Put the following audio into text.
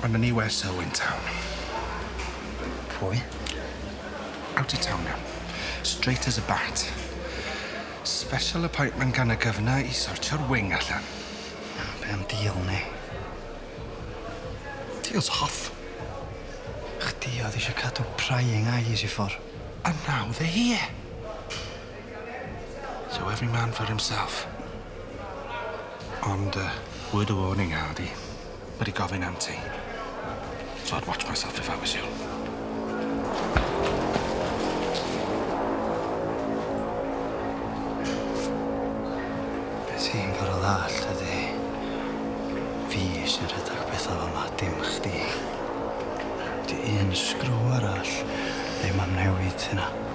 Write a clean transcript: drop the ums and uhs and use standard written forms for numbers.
Ma' 'na new SO in town. Pwy? Out of town now. Straight as a bat. Special appointment gan y gyfna i sortio'r wing allan. Be' am deal ni? Deal's off. Chdi o'dd isio cadw prying eyes i ffwr'. And now they're here. So every man for himself. Ond yy word o warning Hardy. Ma' 'di gofyn am ti. So I'd watch myself if I was you. Be' ti'n gor'o' ddallt ydi fi sy'n rhedag petha fama, dim chdi. 'Di un sgrŵ arall ddim am newid hynna.